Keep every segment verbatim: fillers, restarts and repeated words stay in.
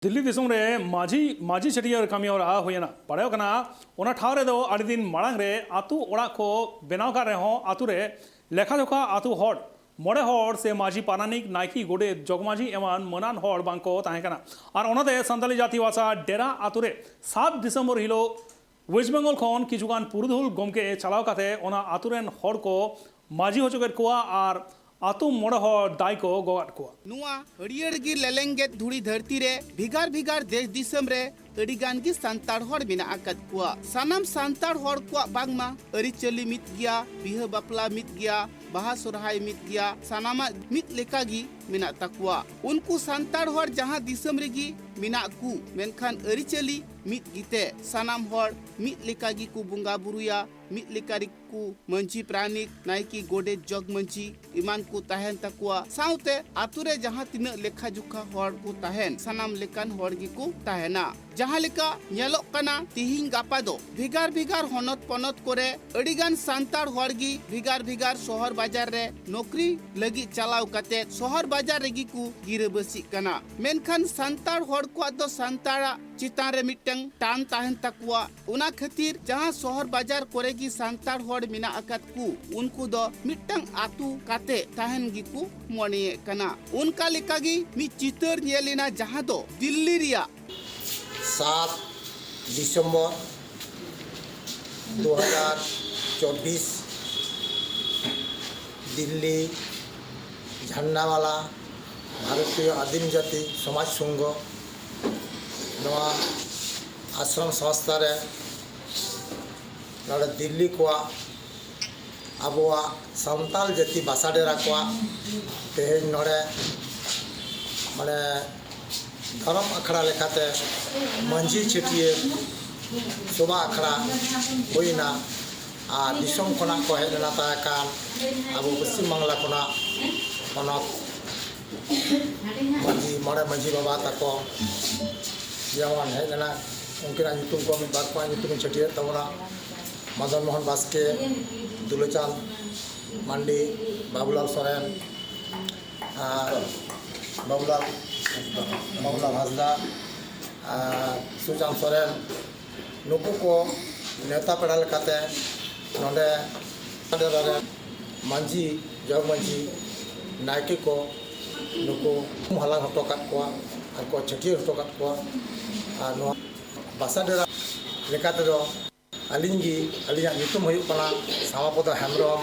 ᱫᱤᱞᱞᱤ ᱫᱤᱥᱚᱢ ᱨᱮ ᱢᱟᱹᱡᱷᱤ ᱢᱟᱹᱡᱷᱤ ᱪᱷᱟᱹᱴᱭᱟᱹᱨ ᱠᱟᱹᱢᱤ ᱦᱚᱨᱟ ᱦᱩᱭᱮᱱᱟ᱾ ᱵᱟᱲᱟᱭᱚᱜ ᱠᱟᱱᱟ, ᱚᱱᱟ ᱴᱷᱟᱶ ᱨᱮᱫᱚ ᱟᱹᱰᱤ ᱫᱤᱱ ᱢᱟᱲᱟᱝ ᱨᱮ ᱟᱹᱛᱩ ᱚᱲᱟᱜ ᱠᱚ ᱵᱮᱱᱟᱣ ᱠᱟᱜ ᱨᱮᱦᱚᱸ, ᱟᱹᱛᱩ ᱨᱮ ᱞᱮᱠᱷᱟ ᱡᱚᱠᱷᱟ ᱟᱹᱛᱩ ᱦᱚᱲ, ᱢᱚᱬᱮ ᱦᱚᱲ ᱥᱮ ᱢᱟᱹᱡᱷᱤ, ᱯᱟᱨᱟᱱᱤᱠ, ᱱᱟᱭᱠᱮ, ᱜᱚᱰᱮᱛ, ᱡᱚᱜᱽᱢᱟᱹᱡᱷᱤ ᱮᱢᱟᱱ ᱢᱟᱹᱱᱟᱱ ᱦᱚᱲ ᱵᱟᱝ ᱠᱚ ᱛᱟᱦᱮᱸ ᱠᱟᱱᱟ᱾ ᱟᱨ ᱚᱱᱟᱛᱮ ᱥᱟᱱᱛᱟᱲᱤ ᱡᱟᱹᱛᱤ ᱵᱷᱟᱥᱟ ᱰᱮᱨᱟ ᱟᱹᱛᱩ ᱨᱮ ᱥᱟᱛ ᱰᱤᱥᱮᱢᱵᱚᱨ ᱦᱤᱞᱳᱜ ᱣᱮᱥᱴ ᱵᱮᱝᱜᱚᱞ ᱠᱷᱚᱱ ᱠᱤᱪᱷᱩᱜᱟᱱ ᱯᱩᱨᱩᱫᱷᱩᱞ ᱜᱚᱢᱠᱮ ᱪᱟᱞᱟᱣ ᱠᱟᱛᱮ ᱚᱱᱟ ᱟᱹᱛᱩ ᱨᱮᱱ ᱦᱚᱲ ᱠᱚ ᱢᱟᱹᱡᱷᱤ ᱦᱚᱪᱚ ᱠᱮᱫ ᱠᱚᱣᱟ ᱟᱨ ᱟᱹᱛᱩ ᱢᱚᱬᱮ ᱦᱚᱲ ᱫᱟᱭ ᱠᱚ ᱜᱚᱜᱟᱫ ᱠᱚᱣᱟ᱾ ᱱᱚᱣᱟ ᱦᱟᱹᱨᱭᱟᱹᱲ ᱜᱮ ᱞᱮᱞᱮᱝᱜᱮᱫ ᱫᱷᱩᱲᱤ ᱫᱷᱟᱹᱨᱛᱤ ᱨᱮ ᱵᱷᱮᱜᱟᱨ ᱵᱷᱮᱜᱟᱨ ᱫᱮᱥ ᱫᱤᱥᱚᱢ ᱨᱮ ᱟᱹᱰᱤ ᱜᱟᱱ ᱜᱮ ᱥᱟᱱᱛᱟᱲ ᱦᱚᱲ ᱢᱮᱱᱟᱜ ᱟᱠᱟᱫ ᱠᱚᱣᱟ᱾ ᱥᱟᱱᱟᱢ ᱥᱟᱱᱛᱟᱲ ᱦᱚᱲ ᱠᱚᱣᱟᱜ ᱵᱟᱝᱢᱟ ᱟᱹᱨᱤᱪᱟᱹᱞᱤ ᱢᱤᱫ ᱜᱮᱭᱟ, ᱵᱤᱦᱟᱹ ᱵᱟᱯᱞᱟ ᱢᱤᱫ ᱜᱮᱭᱟ, ᱵᱟᱦᱟ ᱥᱚᱨᱦᱟᱭ ᱢᱤᱫ ᱜᱮᱭᱟ, ᱥᱟᱱᱟᱢᱟᱜ ᱢᱤᱫ ᱞᱮᱠᱟ ᱜᱮ ᱢᱮᱱᱟᱜ ᱛᱟᱠᱚᱣᱟ᱾ ᱩᱱᱠᱩ ᱥᱟᱱᱛᱟᱲ ᱦᱚᱲ ᱡᱟᱦᱟᱸ ᱫᱤᱥᱚᱢ ᱨᱮᱜᱮ ᱢᱮᱱᱟᱜ ᱠᱚ, ᱢᱮᱱᱠᱷᱟᱱ ᱟᱹᱨᱤᱪᱟᱹᱞᱤ ᱢᱤᱫ ᱜᱮᱛᱮ ᱥᱟᱱᱟᱢ ᱦᱚᱲ ᱢᱤᱫ ᱞᱮᱠᱟ ᱜᱮᱠᱚ ᱵᱚᱸᱜᱟ ᱵᱩᱨᱩᱭᱟ, ᱢᱤᱫ ᱞᱮᱠᱟ ᱨᱮᱠᱚ ᱢᱟᱹᱡᱷᱤ, ᱯᱟᱨᱟᱱᱤᱠ, ᱱᱟᱭᱠᱮ, ᱜᱚᱰᱮᱛ, ᱡᱚᱜᱽ ᱢᱟᱹᱡᱷᱤ ᱮᱢᱟᱱ ᱠᱚ ᱛᱟᱦᱮᱱ ᱛᱟᱠᱚᱣᱟ᱾ ᱥᱟᱶᱛᱮ ᱟᱛᱳ ᱨᱮ ᱡᱟᱦᱟᱸ ᱛᱤᱱᱟᱹᱜ ᱞᱮᱠᱷᱟ ᱡᱚᱠᱷᱟ ᱦᱚᱲ ᱠᱚ ᱛᱟᱦᱮᱱ, ᱥᱟᱱᱟᱢ ᱞᱮᱠᱟᱱ ᱦᱚᱲ ᱜᱮᱠᱚ ᱛᱟᱦᱮᱱᱟ᱾ ᱡᱟᱦᱟᱸ ᱞᱮᱠᱟ ᱧᱮᱞᱚᱜ ᱠᱟᱱᱟ, ᱛᱤᱦᱤᱧ ᱜᱟᱯᱟ ᱫᱚ ᱵᱷᱮᱜᱟᱨ ᱵᱷᱮᱜᱟᱨ ᱦᱚᱱᱚᱛ ᱯᱚᱱᱚᱛ ᱠᱚᱨᱮ ᱟᱹᱰᱤᱜᱟᱱ ᱥᱟᱱᱛᱟᱲ ᱦᱚᱲ ᱜᱮ ᱵᱷᱮᱜᱟᱨ ᱵᱷᱮᱜᱟᱨ ᱥᱚᱦᱚᱨ ᱵᱟᱡᱟᱨ ᱨᱮ ᱱᱚᱠᱨᱤ ᱞᱟᱹᱜᱤᱫ ᱪᱟᱞᱟᱣ ᱠᱟᱛᱮ ᱥᱚᱦᱚᱨ ᱵᱟᱡᱟᱨ ᱨᱮᱜᱮ ᱠᱚ ᱜᱤᱨᱟᱹᱵᱟᱹᱥᱤᱜ ᱠᱟᱱᱟ᱾ ᱢᱮᱱᱠᱷᱟᱱ ᱥᱟᱱᱛᱟᱲ ᱦᱚᱲ ᱠᱚᱣᱟᱜ ᱫᱚ ᱥᱟᱱᱛᱟᱲᱟᱜ ᱪᱮᱛᱟᱱ ᱨᱮ ᱢᱤᱫᱴᱟᱝ ᱴᱟᱱ ᱛᱟᱦᱮᱱ ᱛᱟᱠᱚᱣᱟ᱾ ᱚᱱᱟ ᱠᱷᱟᱹᱛᱤᱨ ᱡᱟᱦᱟᱸ ᱥᱚᱦᱚᱨ ᱵᱟᱡᱟᱨ ᱠᱚᱨᱮ ᱜᱮ ᱥᱟᱱᱛᱟᱲ ᱦᱚᱲ ᱢᱮᱱᱟᱜ ᱟᱠᱟᱫ ᱠᱚ, ᱩᱱᱠᱩ ᱫᱚ ᱢᱤᱫᱴᱟᱝ ᱟᱹᱛᱩ ᱠᱟᱛᱮ ᱛᱟᱦᱮᱱ ᱜᱮᱠᱚ ᱢᱚᱱᱮᱭᱮᱫ ᱠᱟᱱᱟ᱾ ᱚᱱᱠᱟ ᱞᱮᱠᱟᱜᱮ ᱢᱤᱫ ᱪᱤᱛᱟᱹᱨ ᱧᱮᱞ ᱮᱱᱟ, ᱡᱟᱦᱟᱸ ᱫᱚ ᱫᱤᱞᱞᱤ ᱨᱮᱭᱟᱜ ᱥᱟᱛ ᱰᱤᱥᱮᱢᱵᱚᱨ ᱫᱩ ᱦᱟᱡᱟᱨ ᱪᱚᱵᱵᱤᱥ, ᱫᱤᱞᱞᱤ ᱡᱷᱟᱱᱰᱟᱣᱟᱞᱟ ᱵᱷᱟᱨᱚᱛᱤᱭᱚ ᱟᱹᱫᱤᱢ ᱡᱟᱹᱛᱤ ᱥᱚᱢᱟᱡᱽ ᱥᱚᱝᱜᱷᱚ ᱱᱚᱣᱟ ᱟᱥᱨᱚᱢ ᱥᱚᱝᱥᱛᱷᱟ ᱨᱮ ᱱᱚᱰᱮ ᱫᱤᱞᱞᱤ ᱠᱚᱣᱟᱜ, ᱟᱵᱚᱣᱟᱜ ᱥᱟᱱᱛᱟᱲ ᱡᱟᱹᱛᱤ ᱵᱟᱥᱟ ᱰᱮᱨᱟ ᱠᱚᱣᱟᱜ ᱛᱮᱦᱮᱧ ᱱᱚᱰᱮ ᱢᱟᱱᱮ ᱫᱷᱚᱨᱚᱢ ᱟᱠᱷᱲᱟ ᱞᱮᱠᱟᱛᱮ ᱢᱟᱹᱡᱷᱤ ᱪᱷᱟᱹᱴᱭᱟᱹᱨ ᱥᱚᱵᱷᱟ ᱟᱠᱷᱲᱟ ᱦᱩᱭᱱᱟ᱾ ᱟᱨ ᱫᱤᱥᱚᱢ ᱠᱷᱚᱱᱟᱜ ᱠᱚ ᱦᱮᱡ ᱞᱮᱱᱟ ᱛᱟᱦᱮᱸ ᱠᱟᱱ ᱟᱵᱚ ᱯᱚᱥᱪᱤᱢ ᱵᱟᱝᱞᱟ ᱠᱷᱚᱱᱟᱜ ᱯᱚᱱᱚᱛ ᱢᱟᱹᱡᱷᱤ, ᱢᱚᱬᱮ ᱢᱟᱹᱡᱷᱤ ᱵᱟᱵᱟ ᱛᱟᱠᱚ ᱡᱮᱢᱚᱱ ᱦᱮᱡ ᱞᱮᱱᱟ, ᱩᱱᱠᱤᱱᱟᱜ ᱧᱩᱛᱩᱢ ᱠᱚ ᱢᱤᱫ ᱵᱟᱨ ᱠᱚᱣᱟᱜ ᱧᱩᱛᱩᱢ ᱤᱧ ᱪᱷᱟᱹᱴᱭᱟᱹᱨ ᱛᱟᱵᱚᱱᱟ᱾ ᱢᱚᱫᱚᱱ ᱢᱳᱦᱚᱱ ᱵᱟᱥᱠᱮ, ᱫᱩᱞᱟᱹᱪᱟᱸᱫᱽ ᱢᱟᱱᱰᱤ, ᱵᱟᱵᱩᱞᱟᱞ ᱥᱚᱨᱮᱱ, ᱟᱨ ᱵᱟᱵᱩᱞᱟᱞ ᱠᱚᱢᱞᱟ ᱦᱟᱸᱥᱫᱟ, ᱟᱨ ᱥᱩᱪᱟᱱ ᱥᱚᱨᱮᱱ, ᱱᱩᱠᱩ ᱠᱚ ᱱᱮᱣᱛᱟ ᱯᱮᱲᱟ ᱞᱮᱠᱟᱛᱮ ᱱᱚᱰᱮ ᱨᱮᱱ ᱢᱟᱹᱡᱷᱤ, ᱡᱚᱜᱽ ᱢᱟᱹᱡᱷᱤ, ᱱᱟᱭᱠᱮ ᱠᱚ ᱱᱩᱠᱩ ᱦᱟᱞᱟᱝ ᱦᱚᱴᱚ ᱠᱟᱫ ᱠᱚᱣᱟ ᱟᱨ ᱠᱚ ᱪᱷᱟᱹᱴᱭᱟᱹᱨ ᱦᱚᱴᱚ ᱠᱟᱫ ᱠᱚᱣᱟ᱾ ᱟᱨ ᱱᱚᱣᱟ ᱵᱟᱥᱟ ᱰᱮᱨᱟ ᱞᱮᱠᱟ ᱛᱮᱫᱚ ᱟᱹᱞᱤᱧ ᱜᱮ, ᱟᱹᱞᱤᱧᱟᱜ ᱧᱩᱛᱩᱢ ᱦᱩᱭᱩᱜ ᱠᱟᱱᱟ ᱥᱟᱢᱟᱯᱚᱫᱚ ᱦᱮᱢᱵᱨᱚᱢ᱾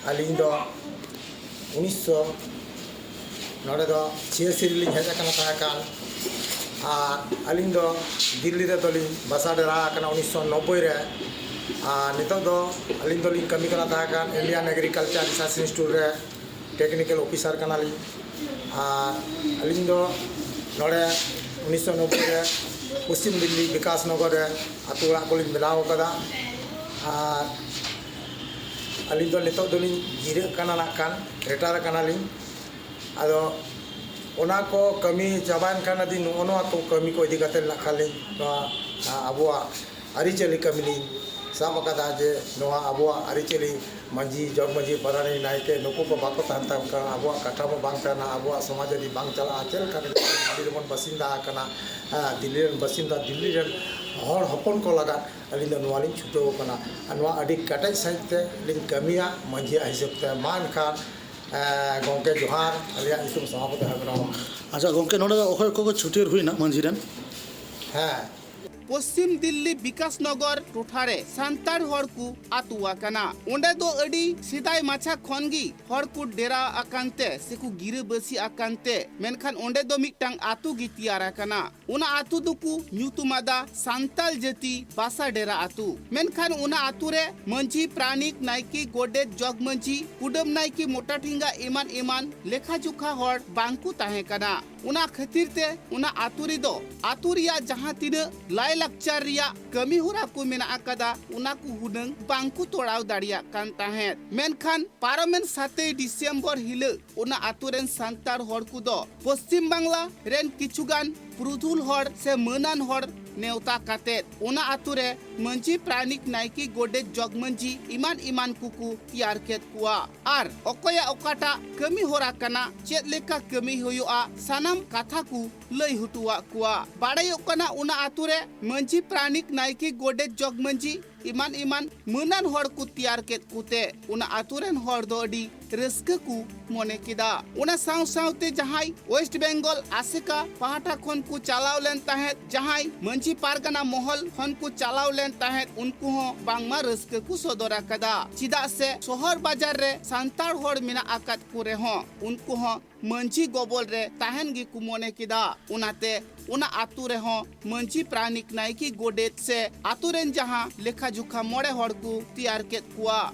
ᱟᱹᱞᱤᱧ ᱫᱚ ᱩᱱᱤᱥᱥᱚ ᱱᱚᱰᱮ ᱫᱚ ᱪᱷᱤᱭᱟᱥᱤ ᱨᱮᱞᱤᱧ ᱦᱮᱡ ᱟᱠᱟᱱᱟ ᱛᱟᱦᱮᱸ ᱠᱟᱱ, ᱟᱨ ᱟᱹᱞᱤᱧ ᱫᱚ ᱫᱤᱞᱞᱤ ᱨᱮᱫᱚ ᱞᱤᱧ ᱵᱟᱥᱟ ᱰᱮᱨᱟ ᱟᱠᱟᱱᱟ ᱩᱱᱤᱥᱥᱚ ᱱᱚᱵᱵᱳᱭ ᱨᱮ᱾ ᱟᱨ ᱱᱤᱛᱚᱜ ᱫᱚ ᱟᱹᱞᱤᱧ ᱫᱚᱞᱤᱧ ᱠᱟᱹᱢᱤ ᱠᱟᱱᱟ ᱛᱟᱦᱮᱸ ᱠᱟᱱ Indian Agriculture Research Institute ᱨᱮ ᱴᱮᱠᱱᱤᱠᱮᱞ ᱚᱯᱷᱤᱥᱟᱨ ᱠᱟᱱᱟᱞᱤᱧ᱾ ᱟᱨ ᱟᱹᱞᱤᱧ ᱫᱚ ᱱᱚᱰᱮ ᱩᱱᱤᱥᱥᱚ ᱱᱚᱵᱵᱳᱭ ᱨᱮ ᱯᱚᱥᱪᱤᱢ ᱫᱤᱞᱞᱤ ᱵᱤᱠᱟᱥ ᱱᱚᱜᱚᱨ ᱨᱮ ᱟᱹᱛᱩ ᱚᱲᱟᱜ ᱠᱚᱞᱤᱧ ᱵᱮᱱᱟᱣ ᱟᱠᱟᱫᱟ᱾ ᱟᱨ ᱟᱹᱞᱤᱧ ᱫᱚ ᱱᱤᱛᱚᱜ ᱫᱚᱞᱤᱧ ᱡᱤᱨᱟᱹᱜ ᱠᱟᱱᱟ, ᱱᱟᱜ ᱠᱷᱟᱱ ᱨᱤᱴᱟᱭᱟᱨ ᱠᱟᱱᱟᱞᱤᱧ᱾ ᱟᱫᱚ ᱚᱱᱟ ᱠᱚ ᱠᱟᱹᱢᱤ ᱪᱟᱵᱟᱭᱮᱱ ᱠᱷᱟᱱ ᱟᱹᱞᱤᱧ ᱱᱚᱜᱼᱚ ᱱᱚᱣᱟ ᱠᱚ ᱠᱟᱹᱢᱤ ᱠᱚ ᱤᱫᱤ ᱠᱟᱛᱮ ᱱᱟᱜ ᱠᱷᱟᱱ ᱞᱤᱧ ᱱᱚᱣᱟ, ᱟ, ᱟᱵᱚᱣᱟᱜ ᱟᱹᱨᱤᱪᱟᱹᱞᱤ ᱠᱟᱹᱢᱤ ᱞᱤᱧ ᱥᱟᱵ ᱟᱠᱟᱫᱟ, ᱡᱮ ᱱᱚᱣᱟ ᱟᱵᱚᱣᱟᱜ ᱟᱹᱨᱤᱪᱟᱹᱞᱤ ᱢᱟᱹᱡᱷᱤ, ᱡᱚᱜᱽ ᱢᱟᱹᱡᱷᱤ, ᱯᱟᱨᱟᱱᱤᱠ, ᱱᱟᱭᱠᱮ ᱱᱩᱠᱩ ᱠᱚ ᱵᱟᱠᱚ ᱛᱟᱦᱮᱱ ᱛᱟᱵᱚᱱ ᱠᱷᱟᱱ ᱟᱵᱚᱣᱟᱜ ᱠᱟᱴᱷᱟᱢᱳ ᱵᱟᱝ ᱛᱟᱦᱮᱱᱟ, ᱟᱵᱚᱣᱟᱜ ᱥᱚᱢᱟᱡᱽ ᱟᱹᱨᱤ ᱵᱟᱝ ᱪᱟᱞᱟᱜᱼᱟ᱾ ᱪᱮᱫ ᱞᱮᱠᱟ ᱠᱟᱛᱮ ᱫᱤᱞᱞᱤ ᱨᱮᱵᱚᱱ ᱵᱟᱥᱤᱱᱫᱟ ᱟᱠᱟᱱᱟ, ᱦᱮᱸ, ᱫᱤᱞᱞᱤ ᱨᱮᱱ ᱵᱟᱥᱤᱱᱫᱟ, ᱫᱤᱞᱞᱤ ᱨᱮᱱ ᱦᱚᱲ ᱦᱚᱯᱚᱱ ᱠᱚ ᱞᱟᱜᱟᱫ ᱟᱹᱞᱤᱧ ᱫᱚ ᱱᱚᱣᱟ ᱞᱤᱧ ᱪᱷᱩᱴᱟᱹᱣ ᱟᱠᱟᱱᱟ᱾ ᱟᱨ ᱱᱚᱣᱟ ᱟᱹᱰᱤ ᱠᱮᱴᱮᱡ ᱥᱟᱺᱦᱤᱡ ᱛᱮ ᱞᱤᱧ ᱠᱟᱹᱢᱤᱭᱟ ᱢᱟᱹᱡᱷᱤᱭᱟᱜ ᱦᱤᱥᱟᱹᱵ ᱛᱮ᱾ ᱢᱟ ᱮᱱᱠᱷᱟᱱ, ᱮ, ᱜᱚᱢᱠᱮ ᱡᱚᱦᱟᱨ, ᱟᱹᱞᱤᱧᱟᱜ ᱧᱩᱛᱩᱢ ᱥᱟᱢᱟᱯᱚᱛᱤ ᱦᱮᱢᱵᱨᱚᱢ᱾ ᱟᱪᱪᱷᱟ ᱜᱚᱢᱠᱮ, ᱱᱚᱰᱮ ᱫᱚ ᱚᱠᱚᱭ ᱚᱠᱚᱭ ᱠᱚ ᱪᱷᱩᱴᱭᱟᱹᱨ ᱦᱩᱭᱱᱟ ᱢᱟᱹᱡᱷᱤ ᱨᱮᱱ? ᱦᱮᱸ, ᱯᱚᱥᱪᱤᱢ ᱫᱤᱞᱞᱤ ᱵᱤᱠᱟᱥ ᱱᱚᱜᱚᱨ ᱴᱚᱴᱷᱟ ᱨᱮ ᱥᱟᱱᱛᱟᱲ ᱦᱚᱲ ᱠᱚ ᱟᱹᱛᱩ ᱟᱠᱟᱱᱟ᱾ ᱚᱸᱰᱮ ᱫᱚ ᱟᱹᱰᱤ ᱥᱮᱫᱟᱭ ᱢᱟᱪᱷᱟ ᱠᱷᱚᱱ ᱜᱮ ᱦᱚᱲ ᱠᱚ ᱰᱮᱨᱟ ᱟᱠᱟᱱ ᱛᱮ ᱥᱮ ᱠᱚ ᱜᱤᱨᱟᱹᱵᱟᱹᱥᱤ ᱟᱠᱟᱱ ᱛᱮ, ᱢᱮᱱᱠᱷᱟᱱ ᱚᱸᱰᱮ ᱫᱚ ᱢᱤᱫᱴᱟᱝ ᱟᱹᱛᱩ ᱜᱮ ᱛᱮᱭᱟᱨ ᱟᱠᱟᱱᱟ᱾ ᱚᱱᱟ ᱟᱹᱛᱩ ᱫᱚᱠᱚ ᱧᱩᱛᱩᱢ ᱟᱫᱟ ᱥᱟᱱᱛᱟᱞ ᱡᱟᱹᱛᱤ ᱵᱟᱥᱟ ᱰᱮᱨᱟ ᱟᱹᱛᱩ᱾ ᱢᱮᱱᱠᱷᱟᱱ ᱚᱱᱟ ᱟᱹᱛᱩ ᱨᱮ ᱢᱟᱹᱡᱷᱤ, ᱯᱟᱨᱟᱱᱤᱠ, ᱱᱟᱭᱠᱮ, ᱜᱚᱰᱮᱛ, ᱡᱚᱜᱽ ᱢᱟᱹᱡᱷᱤ, ᱠᱩᱰᱟᱹᱢ ᱱᱟᱭᱠᱮ, ᱢᱚᱴᱟ ᱴᱷᱮᱸᱜᱟ ᱮᱢᱟᱱ ᱮᱢᱟᱱ ᱞᱮᱠᱷᱟ ᱡᱚᱠᱷᱟ ᱦᱚᱲ ᱵᱟᱝ ᱠᱚ ᱛᱟᱦᱮᱸ ᱠᱟᱱᱟ᱾ ᱚᱱᱟ ᱠᱷᱟᱹᱛᱤᱨ ᱛᱮ ᱚᱱᱟ ᱟᱹᱛᱩ ᱨᱮᱫᱚ ᱟᱹᱛᱩ ᱨᱮᱭᱟᱜ ᱡᱟᱦᱟᱸ ᱛᱤᱱᱟᱹᱜ ᱞᱟᱭᱼᱞᱟᱠᱪᱟᱨ ᱨᱮᱭᱟᱜ ᱠᱟᱹᱢᱤ ᱦᱚᱨᱟ ᱠᱚ ᱢᱮᱱᱟᱜ ᱟᱠᱟᱫᱟ, ᱚᱱᱟ ᱠᱚ ᱦᱩᱱᱟᱹᱝ ᱵᱟᱝ ᱠᱚ ᱛᱚᱲᱟᱣ ᱫᱟᱲᱮᱭᱟᱜ ᱠᱟᱱ ᱛᱟᱦᱮᱸᱫ᱾ ᱢᱮᱱᱠᱷᱟᱱ ᱯᱟᱨᱚᱢᱮᱱ ᱥᱟᱛᱮᱭ ᱰᱤᱥᱮᱢᱵᱚᱨ ᱦᱤᱞᱳᱜ ᱚᱱᱟ ᱟᱹᱛᱩ ᱨᱮᱱ ᱥᱟᱱᱛᱟᱲ ᱦᱚᱲ ᱠᱚᱫᱚ ᱯᱚᱥᱪᱤᱢ ᱵᱟᱝᱞᱟ ᱨᱮᱱ ᱠᱤᱪᱷᱩ ᱜᱟᱱ ᱯᱩᱨᱩᱫᱷᱩᱞ ᱦᱚᱲ ᱥᱮ ᱢᱟᱹᱱᱟᱱ ᱦᱚᱲ ᱱᱮᱣᱛᱟ ᱠᱟᱛᱮᱫ ᱚᱱᱟ ᱟᱛᱳ ᱨᱮ ᱢᱟᱹᱡᱷᱤ, ᱯᱟᱨᱟᱱᱤᱠ, ᱱᱟᱭᱠᱮ, ᱜᱚᱰᱮᱛ, ᱡᱚᱜᱽ ᱢᱟᱹᱡᱷᱤ ᱮᱢᱟᱱ ᱮᱢᱟᱱ ᱠᱚᱠᱚ ᱛᱮᱭᱟᱨ ᱠᱮᱫ ᱠᱚᱣᱟ᱾ ᱟᱨ ᱚᱠᱚᱭᱟᱜ ᱚᱠᱟᱴᱟᱜ ᱠᱟᱹᱢᱤ ᱦᱚᱨᱟ ᱠᱟᱱᱟ, ᱪᱮᱫ ᱞᱮᱠᱟ ᱠᱟᱹᱢᱤ ᱦᱩᱭᱩᱜᱼᱟ, ᱥᱟᱱᱟᱢ ᱠᱟᱛᱷᱟ ᱠᱚ ᱞᱟᱹᱭ ᱦᱚᱴᱚᱣᱟᱜ ᱠᱚᱣᱟ᱾ ᱵᱟᱲᱟᱭᱚᱜ ᱠᱟᱱᱟ, ᱚᱱᱟ ᱟᱛᱳ ᱨᱮ ᱢᱟᱹᱡᱷᱤ, ᱯᱟᱨᱟᱱᱤᱠ, ᱱᱟᱭᱠᱮ, ᱜᱚᱰᱮᱛ, ᱡᱚᱜᱽ ᱢᱟᱹᱡᱷᱤ ᱮᱢᱟᱱ ᱮᱢᱟᱱ ᱢᱟᱹᱱᱟᱱ ᱦᱚᱲ ᱠᱚ ᱛᱮᱭᱟᱨ ᱠᱮᱫ ᱠᱚᱛᱮ ᱚᱱᱟ ᱟᱛᱳ ᱨᱮᱱ ᱦᱚᱲ ᱫᱚ ᱟᱹᱰᱤ ᱨᱟᱹᱥᱠᱟᱹ ᱠᱚ ᱢᱚᱱᱮ ᱠᱮᱫᱟ᱾ ᱚᱱᱟ ᱥᱟᱶ ᱥᱟᱶᱛᱮ ᱡᱟᱦᱟᱸᱭ ᱳᱭᱮᱥᱴ ᱵᱮᱝᱜᱚᱞ ᱟᱥᱮᱠᱟ ᱯᱟᱦᱴᱟ ᱠᱷᱚᱱ ᱠᱚ ᱪᱟᱞᱟᱣ ᱞᱮᱱ ᱛᱟᱦᱮᱸᱫ, ᱡᱟᱦᱟᱸᱭ ᱢᱟᱹᱡᱷᱤ ᱯᱟᱨᱜᱟᱱᱟ ᱢᱚᱦᱚᱞ ᱠᱷᱚᱱ ᱠᱚ ᱪᱟᱞᱟᱣ ᱞᱮᱱ ᱛᱟᱦᱮᱸᱫ, ᱩᱱᱠᱩ ᱦᱚᱸ ᱵᱟᱝᱢᱟ ᱨᱟᱹᱥᱠᱟᱹ ᱠᱚ ᱥᱚᱫᱚᱨ ᱟᱠᱟᱫᱟ᱾ ᱪᱮᱫᱟᱜ ᱥᱮ ᱥᱚᱦᱚᱨ ᱵᱟᱡᱟᱨ ᱨᱮ ᱥᱟᱱᱛᱟᱲ ᱦᱚᱲ ᱢᱮᱱᱟᱜ ᱟᱠᱟᱫ ᱠᱚ ᱨᱮᱦᱚᱸ, ᱩᱱᱠᱩ ᱦᱚᱸ ᱢᱟᱹᱡᱷᱤ ᱜᱚᱵᱚᱞ ᱨᱮ ᱛᱟᱦᱮᱱ ᱜᱮᱠᱚ ᱢᱚᱱᱮ ᱠᱮᱫᱟ᱾ ᱚᱱᱟᱛᱮ ᱚᱱᱟ ᱟᱛᱳ ᱨᱮᱦᱚᱸ ᱢᱟᱹᱡᱷᱤ, ᱯᱟᱨᱟᱱᱤᱠ, ᱱᱟᱭᱠᱮ, ᱜᱚᱰᱮᱛ ᱥᱮ ᱟᱛᱳ ᱨᱮᱱ ᱡᱟᱦᱟᱸ ᱞᱮᱠᱷᱟ ᱡᱚᱠᱷᱟ ᱢᱚᱬᱮ ᱦᱚᱲ ᱠᱚ ᱛᱮᱭᱟᱨ ᱠᱮᱫ ᱠᱚᱣᱟ᱾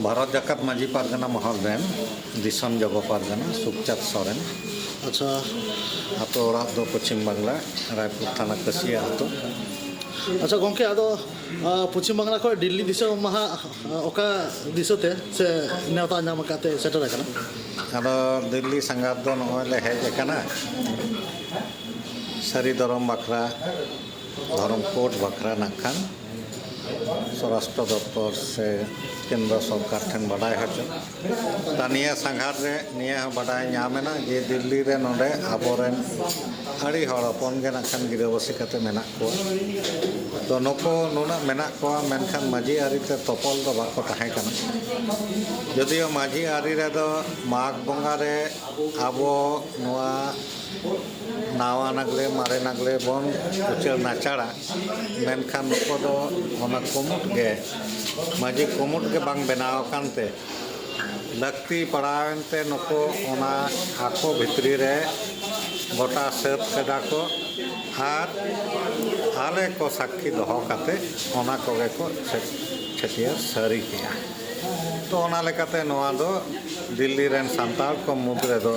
ᱵᱷᱟᱨᱚᱛ ᱡᱟᱠᱟᱛ ᱢᱟᱹᱡᱷᱤ ᱯᱟᱨᱜᱟᱱᱟ ᱢᱚᱦᱚᱞ ᱨᱮᱱ ᱫᱤᱥᱚᱢ ᱡᱚᱜᱚ ᱯᱟᱨᱜᱟᱱᱟ ᱥᱩᱠᱪᱟᱸᱫᱽ ᱥᱚᱨᱮᱱ᱾ ᱟᱪᱪᱷᱟ᱾ ᱟᱛᱳ ᱚᱲᱟᱜ ᱫᱚ ᱯᱚᱪᱷᱤᱢ ᱵᱟᱝᱞᱟ, ᱨᱟᱭᱯᱩᱨ ᱛᱷᱟᱱᱟ, ᱠᱟᱹᱥᱤᱭᱟ ᱟᱛᱳ᱾ ᱟᱪᱪᱷᱟ ᱜᱚᱢᱠᱮ, ᱟᱫᱚ ᱟᱸ, ᱯᱚᱪᱷᱤᱢ ᱵᱟᱝᱞᱟ ᱠᱷᱚᱱ ᱫᱤᱞᱞᱤ ᱫᱤᱥᱚᱢ ᱢᱟ ᱦᱟᱸᱜ, ᱟᱸ, ᱚᱠᱟ ᱫᱤᱥᱟᱹ ᱛᱮ ᱥᱮ ᱱᱮᱣᱛᱟ ᱧᱟᱢ ᱟᱠᱟᱫ ᱛᱮ ᱥᱮᱴᱮᱨ ᱟᱠᱟᱱᱟ? ᱟᱫᱚ ᱫᱤᱞᱞᱤ ᱥᱟᱸᱜᱷᱟᱨ ᱫᱚ ᱱᱚᱜᱼᱚᱭ ᱞᱮ ᱦᱮᱡ ᱟᱠᱟᱱᱟ ᱥᱟᱹᱨᱤ ᱫᱷᱚᱨᱚᱢ ᱵᱟᱠᱷᱨᱟ, ᱫᱷᱚᱨᱚᱢ ᱠᱳᱰ ᱵᱟᱠᱷᱨᱟ ᱱᱟᱜ ᱠᱷᱟᱱ ᱥᱚᱨᱟᱥᱴᱨᱚ ᱫᱚᱯᱛᱚᱨ ᱥᱮ ᱠᱮᱱᱫᱨᱚ ᱥᱚᱨᱠᱟᱨ ᱴᱷᱮᱱ ᱵᱟᱰᱟᱭ ᱦᱚᱪᱚ᱾ ᱛᱟ ᱱᱤᱭᱟᱹ ᱥᱟᱸᱜᱷᱟᱨ ᱨᱮ ᱱᱤᱭᱟᱹ ᱦᱚᱸ ᱵᱟᱰᱟᱭ ᱧᱟᱢ ᱮᱱᱟ ᱡᱮ ᱫᱤᱞᱞᱤ ᱨᱮ ᱱᱚᱰᱮ ᱟᱵᱚᱨᱮᱱ ᱟᱹᱰᱤ ᱦᱚᱲ ᱦᱚᱯᱚᱱ ᱜᱮ ᱱᱟᱜ ᱠᱷᱟᱱ ᱜᱤᱨᱟᱹᱵᱟᱹᱥᱤ ᱠᱟᱛᱮ ᱢᱮᱱᱟᱜ ᱠᱚᱣᱟ᱾ ᱛᱚ ᱱᱩᱠᱩ ᱱᱩᱱᱟᱹᱜ ᱢᱮᱱᱟᱜ ᱠᱚᱣᱟ, ᱢᱮᱱᱠᱷᱟᱱ ᱢᱟᱹᱡᱷᱤ ᱟᱹᱨᱤ ᱛᱮ ᱛᱚᱯᱚᱞ ᱫᱚ ᱵᱟᱠᱚ ᱛᱟᱦᱮᱸ ᱠᱟᱱᱟ᱾ ᱡᱚᱫᱤᱭᱳ ᱢᱟᱹᱡᱷᱤ ᱟᱹᱨᱤ ᱨᱮᱫᱚ ᱢᱟᱜᱽ ᱵᱚᱸᱜᱟ ᱨᱮ ᱟᱵᱚ ᱱᱚᱣᱟ ᱱᱟᱣᱟ ᱱᱟᱜᱽᱞᱮ, ᱢᱟᱨᱮ ᱱᱟᱜᱽᱞᱮ ᱵᱚᱱ ᱩᱪᱟᱹᱲ ᱱᱟᱪᱟᱲᱟ, ᱢᱮᱱᱠᱷᱟᱱ ᱱᱩᱠᱩ ᱫᱚ ᱚᱱᱟ ᱠᱩᱢᱩᱴ ᱜᱮ, ᱢᱟᱹᱡᱷᱤ ᱠᱩᱢᱩᱴ ᱜᱮ ᱵᱟᱝ ᱵᱮᱱᱟᱣ ᱟᱠᱟᱱ ᱛᱮ, ᱞᱟᱹᱠᱛᱤ ᱯᱟᱲᱟᱣᱮᱱ ᱛᱮ ᱱᱩᱠᱩ ᱚᱱᱟ ᱟᱠᱚ ᱵᱷᱤᱛᱨᱤ ᱨᱮ ᱜᱚᱴᱟ ᱥᱟᱹᱛ ᱠᱮᱫᱟ ᱠᱚ ᱟᱨ ᱟᱞᱮ ᱠᱚ ᱥᱟᱹᱠᱷᱤ ᱫᱚᱦᱚ ᱠᱟᱛᱮ ᱚᱱᱟ ᱠᱚᱜᱮ ᱠᱚ ᱪᱷᱟᱹ-, ᱪᱷᱟᱹᱴᱭᱟᱹᱨ ᱥᱟᱹᱨᱤ ᱠᱮᱜᱼᱟ᱾ ᱛᱚ ᱚᱱᱟ ᱞᱮᱠᱟᱛᱮ ᱱᱚᱣᱟ ᱫᱚ ᱫᱤᱞᱞᱤ ᱨᱮᱱ ᱥᱟᱱᱛᱟᱲ ᱠᱚ ᱢᱩᱫᱽ ᱨᱮᱫᱚ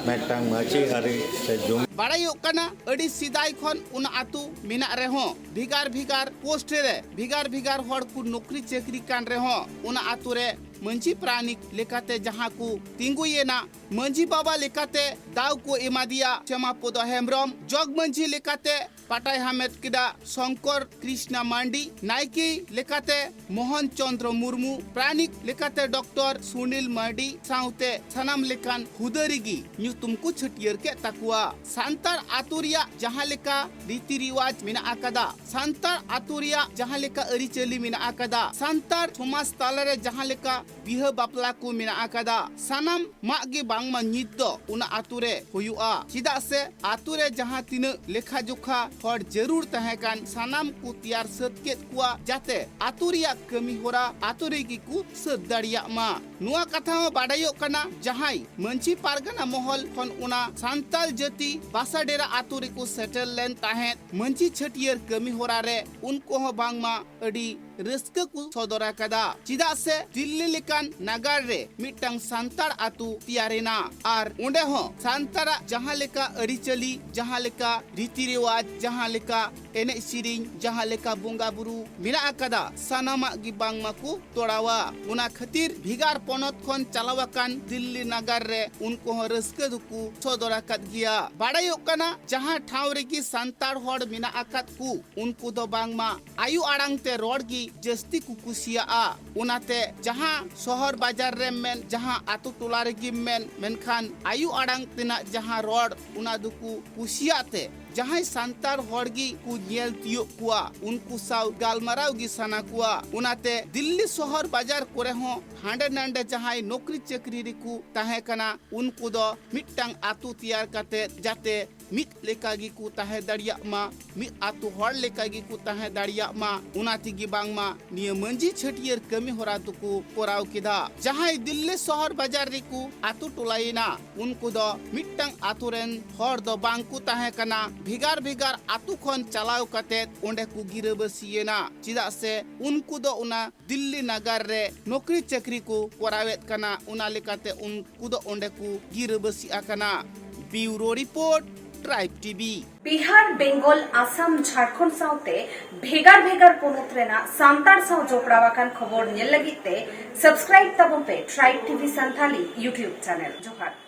ᱢᱤᱫᱴᱟᱝ ᱢᱟᱹᱡᱷᱤ ᱟᱹᱨᱤ ᱥᱮ ᱡᱩᱢᱤᱫ ᱵᱟᱲᱟᱭᱚᱜ ᱠᱟᱱᱟ, ᱟᱹᱰᱤ ᱥᱮᱫᱟᱭ ᱠᱷᱚᱱ ᱚᱱᱟ ᱟᱹᱛᱩ ᱢᱮᱱᱟᱜ ᱨᱮᱦᱚᱸ ᱵᱷᱮᱜᱟᱨ ᱵᱷᱮᱜᱟᱨ ᱯᱳᱥᱴ ᱨᱮ ᱵᱷᱮᱜᱟᱨ ᱵᱷᱮᱜᱟᱨ ᱦᱚᱲ ᱠᱚ ᱱᱚᱠᱨᱤ ᱪᱟᱹᱠᱨᱤ ᱠᱟᱱ ᱨᱮᱦᱚᱸ ᱚᱱᱟ ᱟᱹᱛᱩ ᱨᱮ ᱢᱟᱹᱡᱷᱤ ᱯᱟᱨᱟᱱᱤᱠ ᱞᱮᱠᱟᱛᱮ ᱡᱟᱦᱟᱸ ᱠᱚ ᱛᱤᱸᱜᱩᱭᱮᱱᱟ, ᱢᱟᱹᱡᱷᱤ ᱵᱟᱵᱟ ᱞᱮᱠᱟᱛᱮ ᱫᱟᱣ ᱠᱚ ᱮᱢᱟᱫᱮᱭᱟ ᱥᱮᱢᱟ ᱯᱚᱫᱚ ᱦᱮᱢᱵᱨᱚᱢ, ᱡᱚᱜᱽ ᱢᱟᱹᱡᱷᱤ ᱞᱮᱠᱟᱛᱮ ᱯᱟᱴᱟᱭ ᱦᱟᱢᱮᱴ ᱠᱮᱫᱟ ᱥᱚᱝᱠᱚᱨ ᱠᱨᱤᱥᱱᱟ ᱢᱟᱱᱰᱤ, ᱱᱟᱭᱠᱮ ᱞᱮᱠᱟᱛᱮ ᱢᱳᱦᱚᱱ ᱪᱚᱸᱫᱽᱨᱚ ᱢᱩᱨᱢᱩ, ᱯᱟᱨᱟᱱᱤᱠ ᱞᱮᱠᱟᱛᱮ ᱰᱚᱠᱴᱚᱨ ᱥᱩᱱᱤᱞ ᱢᱟᱨᱰᱤ ᱥᱟᱶᱛᱮ ᱥᱟᱱᱟᱢ ᱞᱮᱠᱟᱱ ᱦᱩᱫᱟᱹ ᱨᱮᱜᱮ ᱧᱩᱛᱩᱢ ᱠᱚ ᱪᱷᱟᱹᱴᱭᱟᱹᱨ ᱠᱮᱫ ᱛᱟᱠᱚᱣᱟ᱾ ᱥᱟᱱᱛᱟᱲ ᱟᱛᱳ ᱨᱮᱭᱟᱜ ᱡᱟᱦᱟᱸ ᱞᱮᱠᱟ ᱨᱤᱛᱤ ᱨᱤᱣᱟᱡᱽ ᱢᱮᱱᱟᱜ ᱟᱠᱟᱫᱟ, ᱥᱟᱱᱛᱟᱲ ᱟᱛᱳ ᱨᱮᱭᱟᱜ ᱡᱟᱦᱟᱸ ᱞᱮᱠᱟ ᱟᱹᱨᱤᱪᱟᱹᱞᱤ ᱢᱮᱱᱟᱜ ᱟᱠᱟᱫᱟ, ᱥᱟᱱᱛᱟᱲ ᱥᱚᱢᱟᱡᱽ ᱛᱟᱞᱟᱨᱮ ᱡᱟᱦᱟᱸ ᱞᱮᱠᱟ ᱵᱤᱦᱟᱹ ᱵᱟᱯᱞᱟ ᱠᱚ ᱢᱮᱱᱟᱜ ᱟᱠᱟᱫᱟ, ᱥᱟᱱᱟᱢᱟᱜ ᱜᱮ ᱵᱟᱝᱢᱟ ᱱᱤᱛ ᱫᱚ ᱚᱱᱟ ᱟᱛᱳ ᱨᱮ ᱦᱩᱭᱩᱜᱼᱟ᱾ ᱪᱮᱫᱟᱜ ᱥᱮ ᱟᱛᱳ ᱨᱮ ᱡᱟᱦᱟᱸ ᱛᱤᱱᱟᱹᱜ ᱞᱮᱠᱷᱟ ᱡᱚᱠᱷᱟ ᱦᱚᱲ ᱡᱟᱹᱨᱩᱲ ᱛᱟᱦᱮᱸ ᱠᱟᱱ, ᱥᱟᱱᱟᱢ ᱠᱚ ᱛᱮᱭᱟᱨ ᱥᱟᱹᱛ ᱠᱮᱫ ᱠᱚᱣᱟ, ᱡᱟᱛᱮ ᱟᱛᱳ ᱨᱮᱭᱟᱜ ᱠᱟᱹᱢᱤ ᱦᱚᱨᱟ ᱟᱛᱳ ᱨᱮᱜᱮ ᱠᱚ ᱥᱟᱹᱛ ᱫᱟᱲᱮᱭᱟᱜ ᱢᱟ᱾ ᱱᱚᱣᱟ ᱠᱟᱛᱷᱟ ᱦᱚᱸ ᱵᱟᱰᱟᱭᱚᱜ ᱠᱟᱱᱟ, ᱡᱟᱦᱟᱸᱭ ᱢᱟᱹᱡᱷᱤ ᱯᱟᱨᱜᱟᱱᱟ ᱢᱚᱦᱚᱞ ᱠᱷᱚᱱ ᱚᱱᱟ ᱥᱟᱱᱛᱟᱞ ᱡᱟᱹᱛᱤ ᱵᱟᱥᱟ ᱰᱮᱨᱟ ᱟᱛᱳ ᱨᱮᱠᱚ ᱥᱮᱴᱮᱨ ᱞᱮᱱ ᱛᱟᱦᱮᱸᱫ ᱢᱟᱹᱡᱷᱤ ᱪᱷᱟᱹᱴᱭᱟᱹᱨ ᱠᱟᱹᱢᱤ ᱦᱚᱨᱟ ᱨᱮ, ᱩᱱᱠᱩ ᱦᱚᱸ ᱵᱟᱝᱢᱟ ᱟᱹᱰᱤ ᱨᱟᱹᱥᱠᱟᱹ ᱠᱚ ᱥᱚᱫᱚᱨ ᱟᱠᱟᱫᱟ᱾ ᱪᱮᱫᱟᱜ ᱥᱮ ᱫᱤᱞᱞᱤ ᱞᱮᱠᱟᱱ ᱱᱟᱜᱟᱨ ᱨᱮ ᱢᱤᱫᱴᱟᱝ ᱥᱟᱱᱛᱟᱲ ᱟᱛᱳ ᱛᱮᱭᱟᱨᱮᱱᱟ ᱟᱨ ᱚᱸᱰᱮ ᱦᱚᱸ ᱥᱟᱱᱛᱟᱲᱟᱜ ᱡᱟᱦᱟᱸ ᱞᱮᱠᱟ ᱟᱹᱨᱤᱪᱟᱹᱞᱤ, ᱡᱟᱦᱟᱸ ᱞᱮᱠᱟ ᱨᱤᱛᱤ ᱨᱮᱣᱟᱡᱽ, ᱡᱟᱦᱟᱸ ᱞᱮᱠᱟ ᱮᱱᱮᱡ ᱥᱮᱨᱮᱧ, ᱡᱟᱦᱟᱸ ᱞᱮᱠᱟ ᱵᱚᱸᱜᱟ ᱵᱩᱨᱩ ᱢᱮᱱᱟᱜ ᱟᱠᱟᱫᱟ, ᱥᱟᱱᱟᱢᱟᱜ ᱜᱮ ᱵᱟᱝᱢᱟ ᱠᱚ ᱛᱚᱲᱟᱣᱟ᱾ ᱚᱱᱟ ᱠᱷᱟᱹᱛᱤᱨ ᱵᱷᱮᱜᱟᱨ ᱯᱚᱱᱚᱛ ᱠᱷᱚᱱ ᱪᱟᱞᱟᱣ ᱟᱠᱟᱱ ᱫᱤᱞᱞᱤ ᱱᱟᱜᱟᱨ ᱨᱮ ᱩᱱᱠᱩ ᱦᱚᱸ ᱨᱟᱹᱥᱠᱟᱹ ᱫᱚᱠᱚ ᱥᱚᱫᱚᱨ ᱟᱠᱟᱫ ᱜᱮᱭᱟ᱾ ᱵᱟᱲᱟᱭᱚᱜ ᱠᱟᱱᱟ, ᱡᱟᱦᱟᱸ ᱴᱷᱟᱶ ᱨᱮᱜᱮ ᱥᱟᱱᱛᱟᱲ ᱦᱚᱲ ᱢᱮᱱᱟᱜ ᱟᱠᱟᱫ ᱠᱚ, ᱩᱱᱠᱩ ᱫᱚ ᱵᱟᱝᱢᱟ ᱟᱭᱳ ᱟᱲᱟᱝ ᱛᱮ ᱨᱚᱲ ᱜᱮ ᱡᱟᱹᱥᱛᱤ ᱠᱚ ᱠᱩᱥᱤᱭᱟᱜᱼᱟ᱾ ᱚᱱᱟᱛᱮ ᱡᱟᱦᱟᱸ ᱥᱚᱦᱚᱨ ᱵᱟᱡᱟᱨ ᱨᱮᱢ ᱢᱮᱱ, ᱡᱟᱦᱟᱸ ᱟᱛᱳ ᱴᱚᱞᱟ ᱨᱮᱜᱮᱢ ᱢᱮᱱ, ᱢᱮᱱᱠᱷᱟᱱ ᱟᱭᱳ ᱟᱲᱟᱝ ᱛᱮᱱᱟᱜ ᱡᱟᱦᱟᱸ ᱨᱚᱲ, ᱚᱱᱟ ᱫᱚᱠᱚ ᱠᱩᱥᱤᱭᱟᱜ ᱛᱮ ᱡᱟᱦᱟᱸᱭ ᱥᱟᱱᱛᱟᱲ ᱦᱚᱲ ᱜᱮ ᱠᱚ ᱧᱮᱞ ᱛᱤᱭᱳᱜ ᱠᱚᱣᱟ, ᱩᱱᱠᱩ ᱥᱟᱶ ᱜᱟᱞᱢᱟᱨᱟᱣ ᱜᱮ ᱥᱟᱱᱟ ᱠᱚᱣᱟ᱾ ᱚᱱᱟᱛᱮ ᱫᱤᱞᱞᱤ ᱥᱚᱦᱚᱨ ᱵᱟᱡᱟᱨ ᱠᱚᱨᱮ ᱦᱚᱸ ᱦᱟᱸᱰᱮ ᱱᱟᱰᱮ ᱡᱟᱦᱟᱸᱭ ᱱᱚᱠᱨᱤ ᱪᱟᱹᱠᱨᱤ ᱨᱮᱠᱚ ᱛᱟᱦᱮᱸ ᱠᱟᱱᱟ, ᱩᱱᱠᱩ ᱫᱚ ᱢᱤᱫᱴᱟᱝ ᱟᱛᱳ ᱛᱮᱭᱟᱨ ᱠᱟᱛᱮ ᱡᱟᱛᱮ ᱢᱤᱫ ᱞᱮᱠᱟ ᱜᱮᱠᱚ ᱛᱟᱦᱮᱸ ᱫᱟᱲᱮᱭᱟᱜ ᱢᱟ, ᱢᱤᱫ ᱟᱛᱳ ᱦᱚᱲ ᱞᱮᱠᱟ ᱜᱮᱠᱚ ᱛᱟᱦᱮᱸ ᱫᱟᱲᱮᱭᱟᱜ ᱢᱟ᱾ ᱚᱱᱟ ᱛᱮᱜᱮ ᱵᱟᱝᱢᱟ ᱱᱤᱭᱟᱹ ᱢᱟᱹᱡᱷᱤ ᱪᱷᱟᱹᱴᱭᱟᱹᱨ ᱠᱟᱹᱢᱤ ᱦᱚᱨᱟ ᱫᱚᱠᱚ ᱠᱚᱨᱟᱣ ᱠᱮᱫᱟ᱾ ᱡᱟᱦᱟᱸᱭ ᱫᱤᱞᱞᱤ ᱥᱚᱦᱚᱨ ᱵᱟᱡᱟᱨ ᱨᱮᱠᱚ ᱟᱛᱳ ᱴᱚᱞᱟᱭᱮᱱᱟ, ᱩᱱᱠᱩ ᱫᱚ ᱢᱤᱫᱴᱟᱝ ᱟᱛᱳ ᱨᱮᱱ ᱦᱚᱲ ᱫᱚ ᱵᱟᱝ ᱠᱚ ᱛᱟᱦᱮᱸ ᱠᱟᱱᱟ, ᱵᱷᱮᱜᱟᱨ ᱵᱷᱮᱜᱟᱨ ᱟᱛᱳ ᱠᱷᱚᱱ ᱪᱟᱞᱟᱣ ᱠᱟᱛᱮ ᱚᱸᱰᱮ ᱠᱚ ᱜᱤᱨᱟᱹᱵᱟᱹᱥᱤᱭᱮᱱᱟ᱾ ᱪᱮᱫᱟᱜ ᱥᱮ ᱩᱱᱠᱩ ᱫᱚ ᱚᱱᱟ ᱫᱤᱞᱞᱤ ᱱᱟᱜᱟᱨ ᱨᱮ ᱱᱚᱠᱨᱤ ᱪᱟᱹᱠᱨᱤ ᱠᱚ ᱠᱚᱨᱟᱣᱮᱫ ᱠᱟᱱᱟ, ᱚᱱᱟ ᱞᱮᱠᱟᱛᱮ ᱩᱱᱠᱩ ᱫᱚ ᱚᱸᱰᱮ ᱠᱚ ᱜᱤᱨᱟᱹᱵᱟᱹᱥᱤ ᱟᱠᱟᱱᱟ᱾ Bureau report, Tribe T V. Bihar, Bengal, Assam, Jharkhand ᱥᱟᱶᱛᱮ ᱵᱷᱮᱜᱟᱨ ᱵᱷᱮᱜᱟᱨ ᱯᱚᱱᱚᱛ ᱨᱮᱱᱟᱜ ᱥᱟᱱᱛᱟᱲ ᱥᱟᱶ ᱡᱚᱯᱲᱟᱣ ᱟᱠᱟᱱ ᱠᱷᱚᱵᱚᱨ ᱧᱮᱞ ᱞᱟᱹᱜᱤᱫ ᱛᱮ subscribe ᱛᱟᱵᱚᱱ ᱯᱮ Tribe T V Santhali YouTube channel. ᱡᱚᱦᱟᱨ᱾